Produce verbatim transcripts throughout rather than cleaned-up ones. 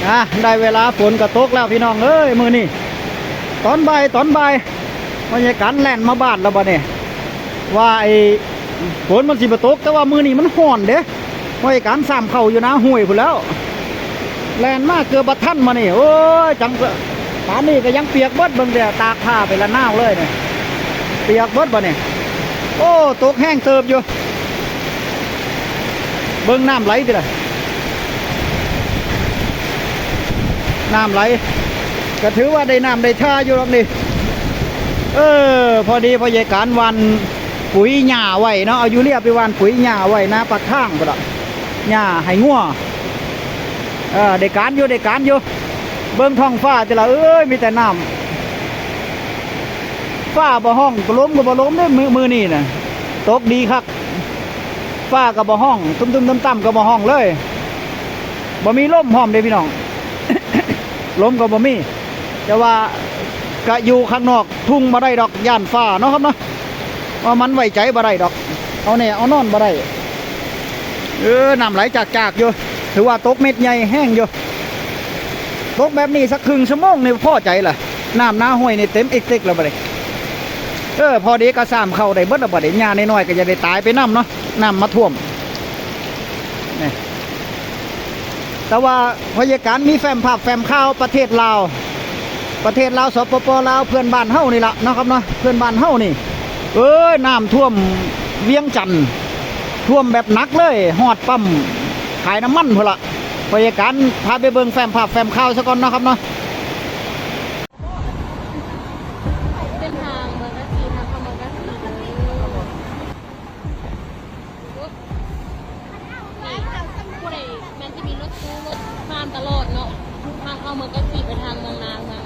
อ่ะ ได้เวลาฝนก็ตกแล้วพี่น้องเอ้ย มื้อนี้ ตอนบ่าย ตอนบ่าย พ่อใหญ่การแล่นมาบ้านแล้วบัดนี้ ว่าไอ้ฝนมันสิบ่ตก แต่ว่ามื้อนี้มันร้อนเด้ พ่อใหญ่การซ้ำเข้าอยู่นาห้วยพู้นแล้ว แล่นมาเกือบบ่ทันมานี่ โอ้ย จัง ป่านนี้ก็ยังเปียกเบิด เบิ่งแต่ตากผ้าไปละนาวเลยเนี่ย เปียกเบิดบัดนี้ โอ้ ตกแฮงเติบอยู่ เบิ่งน้ำไหลติล่ะ น้ำไหล ก็ถือว่าได้น้ำได้ท่าอยู่ดอกนี่ เออ พอดีพ่อใหญ่การหว่านปุ๋ยหญ้าไว้เนาะ เอายูเรียไปหว่านปุ๋ยหญ้าไว้นาปากทางพุ้นล่ะ หญ้าให้งัว เออ ได้การอยู่ ได้การอยู่ เบิ่งท้องฟ้าติล่ะ เอ้ย มีแต่น้ำ ฟ้าบ่ฮ้อง ลมก็บ่ลมเด้ มื้อ มื้อนี้น่ะ ตกดีคัก ฟ้าก็บ่ฮ้อง ตุ้มๆต่ำๆก็บ่ฮ้องเลย บ่มีลมพร้อมเด้พี่น้อง ลมก็บ่มี แต่ว่าก็อยู่ข้างนอกทุ่งบ่ได้ดอก ย้านฟ้าเนาะครับเนาะ ว่ามันไว้ใจบ่ได้ดอก เอาแน่เอานอนบ่ได้ เออ น้ำไหลจากๆอยู่ ถือว่าตกเม็ดใหญ่แฮงอยู่ ตกแบบนี้สักครึ่งชั่วโมงนี่พอใจล่ะ น้ำนาห้วยนี่เต็มเอกเต็กแล้วบัดนี้ เออ พอดีก็ซ้ำเข้าได้เบิดแล้วบัดนี้ หญ้าน้อยๆก็จะได้ตายไปนำเนาะ น้ำมาท่วม นี่ แต่ว่าพ่อใหญ่การมีแฟ้มภาพแฟ้มข่าวประเทศลาว ประเทศลาว สปป ลาว เพื่อนบ้านเฮานี่ล่ะเนาะครับเนาะ เพื่อนบ้านเฮานี่ เอ้ย น้ำท่วมเวียงจันทน์ ท่วมแบบหนักเลย ฮอดปั๊มขายน้ำมันพุ้นล่ะ พ่อใหญ่การพาไปเบิ่งแฟ้มภาพแฟ้มข่าวซะก่อนเนาะครับเนาะ เส้นทางเมืองกาสี ทางเข้าเมืองกาสี ผู้ใดแม่นสิมีรถตู้รถผ่านตลอดเนาะ ทางเข้าเมืองกาสีไปทางเมืองนาง เมือง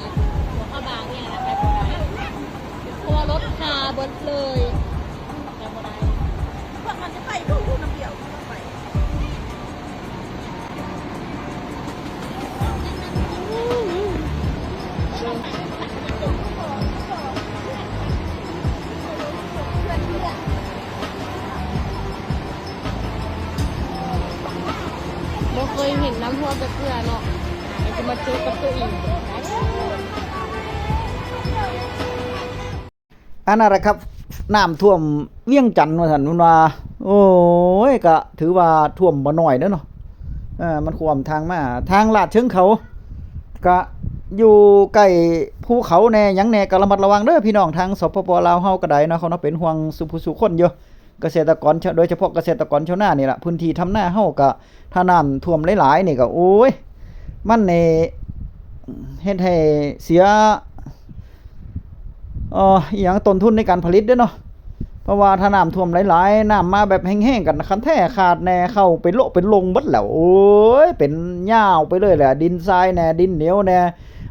หลวงพระบางเนี่ยนะ ไปบ่ได้ เพราะว่ารถคาเบิดเลย ไปบ่ได้ พวกมันจะไปดูดูน้ำเดียวไป บ่เคยเห็นน้ำท่วมจักเทื่อเนาะ เดี๋ยวจะมาเจอกับตัวเอง อันนั้นแหละครับ น้ำท่วมเวียงจันทน์ว่าซั่น เพิ่นว่า โอ้ย ก็ถือว่าท่วมบ่น้อยเด้อเนาะ เออ มันท่วมทางมา ทางลาดเชิงเขา ก็อยู่ใกล้ภูเขาแน่ หยังแน่ ก็ระมัดระวังเด้อพี่น้อง ทาง สปป ลาว เฮาก็ได้เนาะ เขาเนาะ เป็นห่วงสู่ผู้สู่คนอยู่ เกษตรกรชาว โดยเฉพาะเกษตรกรชาวนานี่ล่ะ พื้นที่ทำนาเฮาก็ ถ้าน้ำท่วมหลายๆนี่ก็ โอ้ย มันนี่เฮ็ดให้เสีย เอ่อ อีหยัง ต้นทุนในการผลิตเด้อเนาะ เพราะว่าถ้าน้ำท่วมหลายๆ น้ำมาแบบแฮงๆ กัน คันแท้ขาดแน่ เข้าไปโละเป็นลงเบิดแล้ว โอ้ย เป็นยาวไปเลยแหละ ดินทรายแน่ ดินเหนียวแน่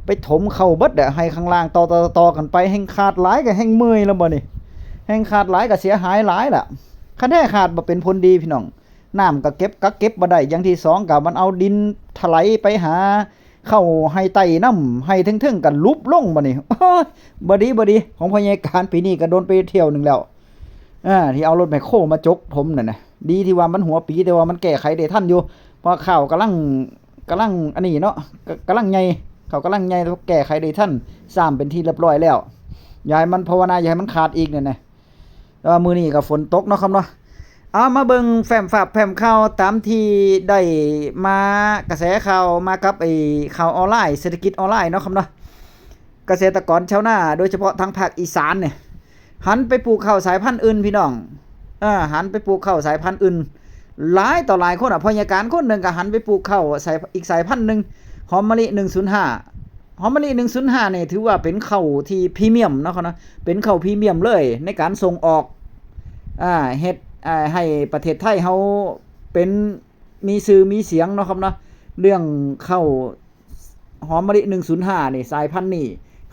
ไปถมเข้าเบิดอะ ให้ข้างล่างต่อๆๆกันไป แฮงขาดหลายก็แฮงเมื่อยแล้วบัดนี้ แฮงขาดหลายก็เสียหายหลายล่ะ คันแท้ขาดบ่เป็นผลดีพี่น้อง น้ำก็เก็บกักเก็บบ่ได้ อย่างที่สองก็มันเอาดินถลายไปหา เข้าไฮ่ใต้นำ ไฮ่เทิงๆก็หลุบลงบัดนี้ โอ้ย บ่ดี บ่ดี ของพ่อใหญ่การปีนี้ก็โดนไปเที่ยวหนึ่งแล้ว อ่า ที่เอารถแมคโครมาจกถมนั่นน่ะ ดีที่ว่ามันหัวปี แต่ว่ามันแก้ไขได้ทันอยู่ เพราะข้าวกำลัง กำลังอันนี้เนาะ ก- กำลังใหญ่ ข้าวกำลังใหญ่ แก้ไขได้ทัน ซ้ำเป็นที่เรียบร้อยแล้ว อย่าให้มัน ภาวนาอย่าให้มันขาดอีกนั่นน่ะ แต่ว่ามื้อนี้ก็ฝนตกเนาะครับเนาะ เอามาเบิ่งแฟ้มภาพแฟ้มข่าวตามที่ได้มากระแสข่าวมากับไอ้ข่าวออนไลน์ เศรษฐกิจออนไลน์เนาะครับเนาะ เกษตรกรชาวนา โดยเฉพาะทางภาคอีสานเนี่ย หันไปปลูกข้าวสายพันธุ์อื่นพี่น้อง อ่า หันไปปลูกข้าวสายพันธุ์อื่น หลายต่อหลายคนอ่ะ พ่อใหญ่การคนหนึ่งก็หันไปปลูกข้าวสาย อีกสายพันธุ์หนึ่ง หอมมะลิหนึ่งศูนย์ห้า หอมมะลิหนึ่งศูนย์ห้าเนี่ยถือว่าเป็นข้าวที่พรีเมียมเนาะครับเนาะ เป็นข้าวพรีเมียมเลยในการส่งออก อ่า เฮ็ด อ่า ให้ประเทศไทยเฮาเป็น มีชื่อมีเสียงเนาะครับเนาะ เรื่องข้าวหอมมะลิหนึ่งศูนย์ห้านี่ สายพันธุ์นี่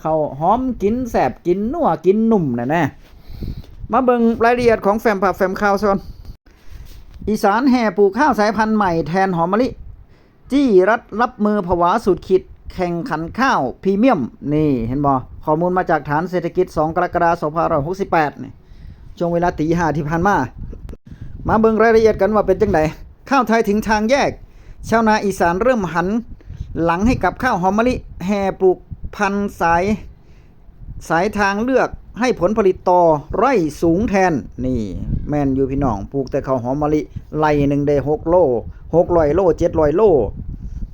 ข้าวหอมกินแซ่บ กินนัว กินนุ่มน่ะนะ มาเบิ่งรายละเอียดของแฟ้มภาพแฟ้มข่าวซะก่อน อีสานแห่ปลูกข้าวสายพันธุ์ใหม่แทนหอมมะลิ จี้รัฐรับมือผวาสุดขีด แข่งขันข้าวพรีเมียม นี่เห็นบ่ ข้อมูลมาจากฐานเศรษฐกิจ สองกรกฎาคมสองพันห้าร้อยหกสิบแปด นี่ ช่วงเวลาตีห้าที่ผ่านมา มาเบิ่งรายละเอียดกันว่าเป็นจังได ข้าวไทยถึงทางแยก ชาวนาอีสานเริ่มหัน หลังให้กับข้าวหอมมะลิ แห่ปลูกพันธุ์สาย สายทางเลือกให้ผลผลิตต่อไร่สูงแทน นี่แม่นอยู่พี่น้อง ปลูกแต่ข้าวหอมมะลิ ไร่หนึ่งได้หกโล หกร้อยโล เจ็ดร้อยโล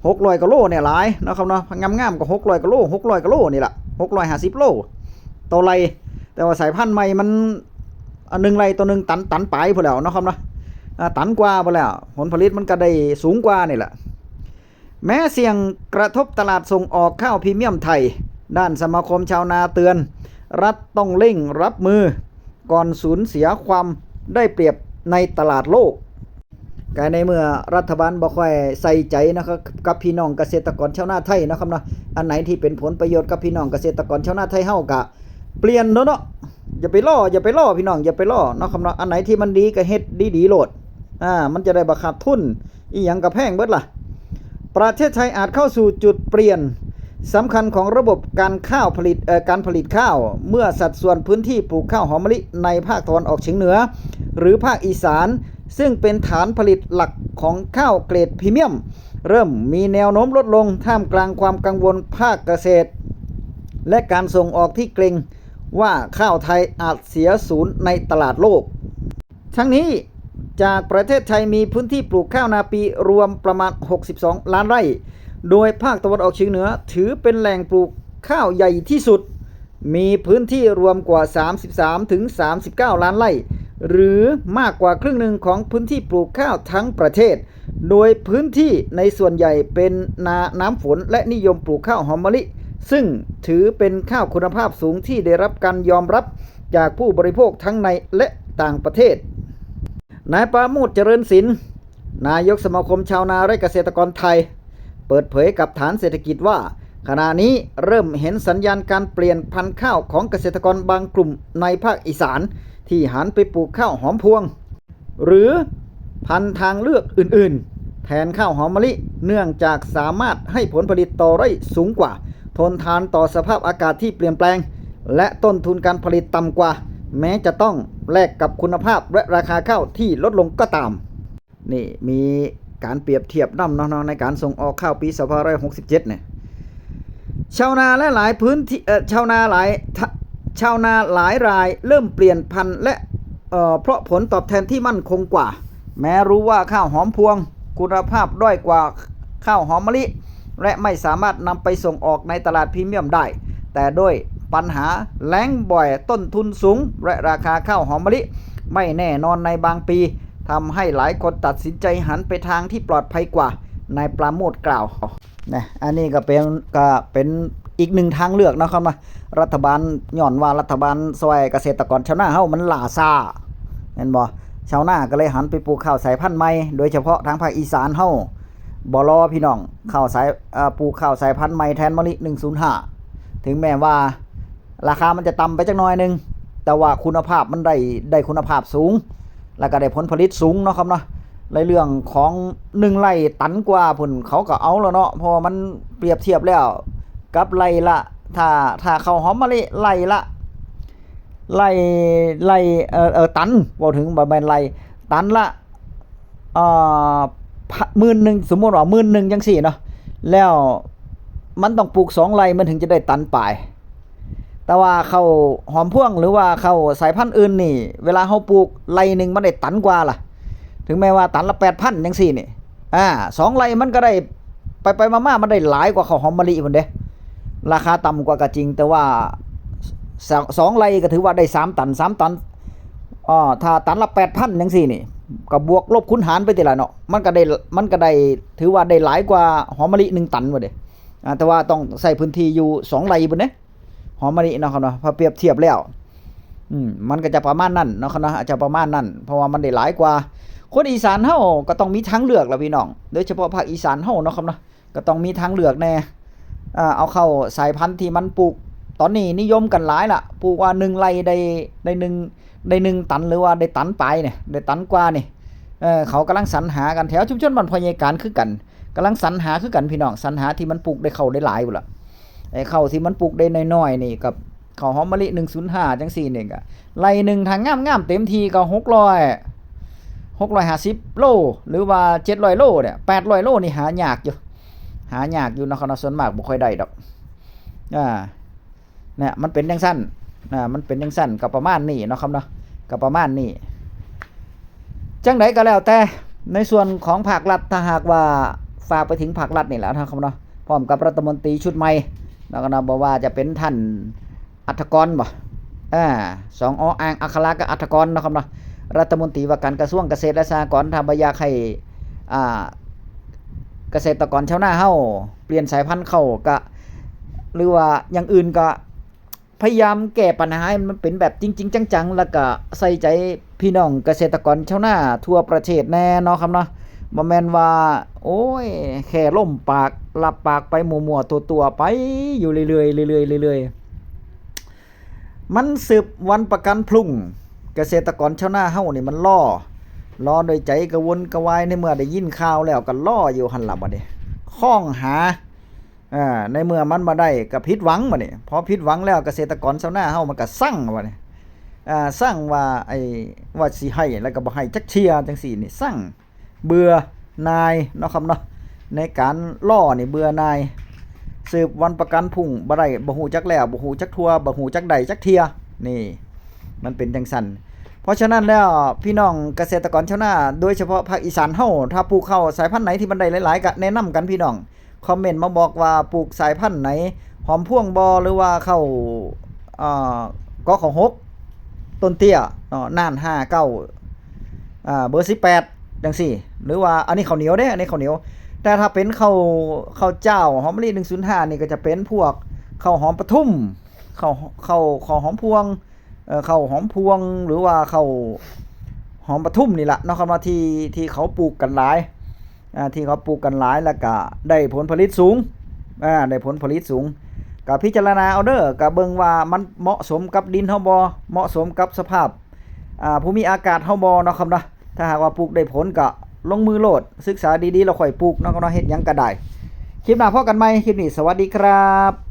หกร้อยกว่าโลเนี่ยหลายเนาะครับเนาะ งามๆก็หกร้อยกว่าโล หกร้อยกว่าโลนี่แหละ หกร้อยห้าสิบโลต่อไร่ แต่ว่าสายพันธุ์ใหม่มัน อันหนึ่งไร่ต่อหนึ่งตัน ตันปลายพอแล้วเนาะครับเนาะ อ่า ตันกว่าพอแล้ว ผลผลิตมันก็ได้สูงกว่านี่แหละ แม้เสี่ยงกระทบตลาดส่งออกข้าวพรีเมียมไทย ด้านสมาคมชาวนาเตือน รัฐต้องเร่งรับมือ ก่อนสูญเสียความได้เปรียบในตลาดโลก ก็ในเมื่อรัฐบาลบ่ค่อยใส่ใจนะครับ กับพี่น้องเกษตรกรชาวนาไทยนะครับเนาะ อันไหนที่เป็นผลประโยชน์กับพี่น้องเกษตรกรชาวนาไทยเฮากะเปลี่ยนเนาะเนาะ อย่าไปล่อ อย่าไปล่อพี่น้อง อย่าไปล่อเนาะครับเนาะ อันไหนที่มันดีก็เฮ็ดดีๆโลด อ่า มันจะได้บ่ขาดทุน อีหยังก็แพงเบิดล่ะ ประเทศไทยอาจเข้าสู่จุดเปลี่ยนสำคัญของระบบการข้าวผลิต เอ่อ การผลิตข้าว เมื่อสัดส่วนพื้นที่ปลูกข้าวหอมมะลิในภาคตะวันออกเฉียงเหนือ หรือภาคอีสาน ซึ่งเป็นฐานผลิตหลักของข้าวเกรดพรีเมียม เริ่มมีแนวโน้มลดลง ท่ามกลางความกังวลภาคเกษตร และการส่งออกที่เกรงว่าข้าวไทยอาจเสียศูนย์ในตลาดโลก ทั้งนี้ จากประเทศไทยมีพื้นที่ปลูกข้าวนาปีรวมประมาณ หกสิบสองล้านไร่ โดยภาคตะวันออกเฉียงเหนือถือเป็นแหล่งปลูกข้าวใหญ่ที่สุด มีพื้นที่รวมกว่า สามสิบสามถึงสามสิบเก้าล้านไร่ หรือมากกว่าครึ่งหนึ่งของพื้นที่ปลูกข้าวทั้งประเทศ โดยพื้นที่ในส่วนใหญ่เป็นนาน้ำฝน และนิยมปลูกข้าวหอมมะลิ ซึ่งถือเป็นข้าวคุณภาพสูงที่ได้รับการยอมรับจากผู้บริโภคทั้งในและต่างประเทศ นายปราโมช เจริญศิลป์ นายกสมาคมชาวนาและเกษตรกรไทย เปิดเผยกับฐานเศรษฐกิจว่า ขณะนี้เริ่มเห็นสัญญาณการเปลี่ยนพันธุ์ข้าวของเกษตรกรบางกลุ่มในภาคอีสาน ที่หันไปปลูกข้าวหอมพวง หรือพันธุ์ทางเลือกอื่นๆ แทนข้าวหอมมะลิ เนื่องจากสามารถให้ผลผลิตต่อไร่สูงกว่า ทนทานต่อสภาพอากาศที่เปลี่ยนแปลง และต้นทุนการผลิตต่ำกว่า แม้จะต้องแลกกับคุณภาพและราคาข้าวที่ลดลงก็ตาม นี่มีการเปรียบเทียบนำเนาะในการส่งออกข้าวปี สองพันห้าร้อยหกสิบเจ็ด เนี่ย ชาวนาและหลายพื้นที่ เอ่อ ชาวนาหลาย ทะ- ชาวนาหลายรายเริ่มเปลี่ยนพันธุ์และ เอ่อ เพราะผลตอบแทนที่มั่นคงกว่า แม้รู้ว่าข้าวหอมพวงคุณภาพด้อยกว่าข้าวหอมมะลิ และไม่สามารถนำไปส่งออกในตลาดพรีเมียมได้ แต่ด้วยปัญหาแล้งบ่อย ต้นทุนสูง และราคาข้าวหอมมะลิไม่แน่นอนในบางปี ทำให้หลายคนตัดสินใจหันไปทางที่ปลอดภัยกว่า นายปราโมช กล่าว นะ อันนี้ก็เป็น ก็เป็นอีกหนึ่งทางเลือกเนาะครับเนาะ รัฐบาล ย้อนว่ารัฐบาลซอยเกษตรกรชาวนาเฮามันล่าช้า แม่นบ่ ชาวนาก็เลยหันไปปลูกข้าวสายพันธุ์ใหม่ โดยเฉพาะทางภาคอีสานเฮา บ่รอพี่น้อง ข้าวสาย เอ่อ ปลูกข้าวสายพันธุ์ใหม่แทนมะลิ หนึ่งศูนย์ห้า ถึงแม้ว่าราคามันจะต่ำไปจักหน่อยหนึ่ง แต่ว่าคุณภาพมันได้ ได้คุณภาพสูง แล้วก็ได้ผลผลิตสูงเนาะครับเนาะ ในเรื่องของหนึ่งไร่ตันกว่าพุ่น เขาก็เอาแล้วเนาะ เพราะว่ามันเปรียบเทียบแล้วกับไร่ละ ถ้า ถ้าข้าวหอมมะลิไร่ละ ไร่ ไร่ เอ่อ เอ่อ ตัน เว้าถึงบ่แม่นไร่ ตันละ เอ่อ พะ- หมื่นหนึ่ง สมมุติว่าหมื่นหนึ่งจังซี้เนาะ แล้วมันต้องปลูกสองไร่มันถึงจะได้ตันปลาย แต่ว่าข้าวหอมพวงหรือว่าข้าวสายพันธุ์อื่นนี่ เวลาเฮาปลูกไร่หนึ่งมันได้ตันกว่าล่ะ ถึงแม้ว่าตันละแปดพันจังซี้นี่ อ่า สองไร่มันก็ได้ ไปไปมามามันได้หลายกว่าข้าวหอมมะลิพุ่นเด้ ราคาต่ำกว่าก็จริง แต่ว่าส- สองไร่ก็ถือว่าได้สามตัน สามตัน อ่า ถ้าตันละแปดพันจังซี้นี่ ก็บวกลบคูณหารไปติล่ะเนาะ มันก็ได้ มันก็ได้ ถือว่าได้หลายกว่าหอมมะลิหนึ่งตันว่าเด้ อ่า แต่ว่าต้องใช้พื้นที่อยู่สองไร่พุ่นเด้ หอมมะลิเนาะครับเนาะ พอเปรียบเทียบแล้ว อืม มันก็จะประมาณนั้นเนาะครับเนาะ อาจจะประมาณนั้น เพราะว่ามันได้หลายกว่า คนอีสานเฮาก็ต้องมีทางเลือกล่ะพี่น้อง โดยเฉพาะภาคอีสานเฮาเนาะครับเนาะ ก็ต้องมีทางเลือกแน่ อ่า เอาข้าวสายพันธุ์ที่มันปลูก ตอนนี้นิยมกันหลายล่ะ ปลูกว่าหนึ่งไร่ได้ ได้หนึ่ง ได้หนึ่งตัน หรือว่าได้ตันปลายเนี่ย ได้ตันกว่านี่ เออ เขากำลังสรรหากัน แถวชุมชนบ้านพ่อใหญ่การคือกัน กำลังสรรหาคือกันพี่น้อง สรรหาที่มันปลูกได้ข้าวได้หลายพุ่นล่ะ ไอ้ข้าวที่มันปลูกได้น้อยๆนี่กับข้าวหอมมะลิหนึ่งศูนย์ห้าจังซี้นี่ก็ ไร่หนึ่งถ้างามๆเต็มที่ก็หกร้อย หกร้อยห้าสิบโล หรือว่าเจ็ดร้อยโลเนี่ย แปดร้อยโลนี่หายากอยู่ หายากอยู่เนาะครับเนาะ ส่วนมากบ่ค่อยได้ดอก อ่า เนี่ย มันเป็นจั่งซั่น อ่า มันเป็นจั่งซั่น ก็ประมาณนี้เนาะครับเนาะ ก็ประมาณนี้ จั่งใดก็แล้วแต่ ในส่วนของภาครัฐ ถ้าหากว่าฝากไปถึงภาครัฐนี่แหละนะครับเนาะ พร้อมกับรัฐมนตรีชุดใหม่ แล้วก็เนาะ บ่ว่าจะเป็นท่านอัฐกรบ่ อ่า สอง ออ่าง อัคระ กับอัฐกรเนาะครับเนาะ รัฐมนตรีว่าการกระทรวงเกษตรและสหกรณ์ ถ้าบ่อยากให้ อ่า เกษตรกรชาวนาเฮาเปลี่ยนสายพันธุ์ข้าวก็ หรือว่าอย่างอื่นก็ พยายามแก้ปัญหาให้มันเป็นแบบจริงๆ จังๆ แล้วก็ใส่ใจพี่น้องเกษตรกรชาวนาทั่วประเทศแน่เนาะครับเนาะ บ่แม่นว่า โอ้ย แค่ลมปาก รับปากไปมั่วๆ ตัวๆ ไปอยู่เรื่อยๆ เรื่อยๆ เรื่อยๆ มันสืบวันประกันพรุ่ง เกษตรกรชาวนาเฮานี่มันรอ รอโดยใจกระวนกระวาย ในเมื่อได้ยินข่าวแล้วก็รออยู่หั่นล่ะบัดนี้ ค้องหา อ่า ในเมื่อมันบ่ได้ก็ผิดหวังบัดนี้ พอผิดหวังแล้วเกษตรกรชาวนาเฮามันก็ซังบัดนี้ อ่า ซังว่า ไอ้ ว่าสิให้แล้วก็บ่ให้จักเทื่อจั่งซี้นี่ ซัง เบื่อหน่ายเนาะครับเนาะ ในการรอนี่เบื่อหน่าย สืบวันประกันพรุ่งบ่ได้ บ่ฮู้จักแล้ว บ่ฮู้จักทั่ว บ่ฮู้จักได้จักเทื่อ นี่ มันเป็นจั่งซั่น เพราะฉะนั้นแล้วพี่น้องเกษตรกรชาวนา โดยเฉพาะภาคอีสานเฮา ถ้าปลูกข้าวสายพันธุ์ไหนที่มันได้หลายๆ ก็แนะนำกันพี่น้อง คอมเมนต์มาบอกว่าปลูกสายพันธุ์ไหน หอมพวงบ่ หรือว่าข้าว อ่า กขหก ต้นเตี้ยเนาะ น่านห้าเก้า อ่า เบอร์สิบแปด จั่งซี้ หรือว่าอันนี้ข้าวเหนียวเด้ อันนี้ข้าวเหนียว แต่ถ้าเป็นข้าว ข้าวเจ้าหอมมะลิ หนึ่งศูนย์ห้า นี่ก็จะเป็นพวกข้าวหอมปทุม ข้าว ข้าว ข้าวหอมพวง เอ่อ ข้าวหอมพวง หรือว่าข้าวหอมปทุมนี่แหละเนาะครับเนาะ ที่ ที่เขาปลูกกันหลาย อ่า ที่เขาปลูกกันหลายแล้วก็ได้ผลผลิตสูง อ่า ได้ผลผลิตสูง ก็พิจารณาเอาเด้อ ก็เบิ่งว่ามันเหมาะสมกับดินเฮาบ่ เหมาะสมกับสภาพ อ่า ภูมิอากาศเฮาบ่เนาะครับเนาะ ถ้าหากว่าปลูกได้ผลก็ลงมือโลด ศึกษาดีๆ แล้วค่อยปลูกเนาะครับเนาะ เฮ็ดหยังก็ได้ คลิปหน้าพบกันใหม่ คลิปนี้สวัสดีครับ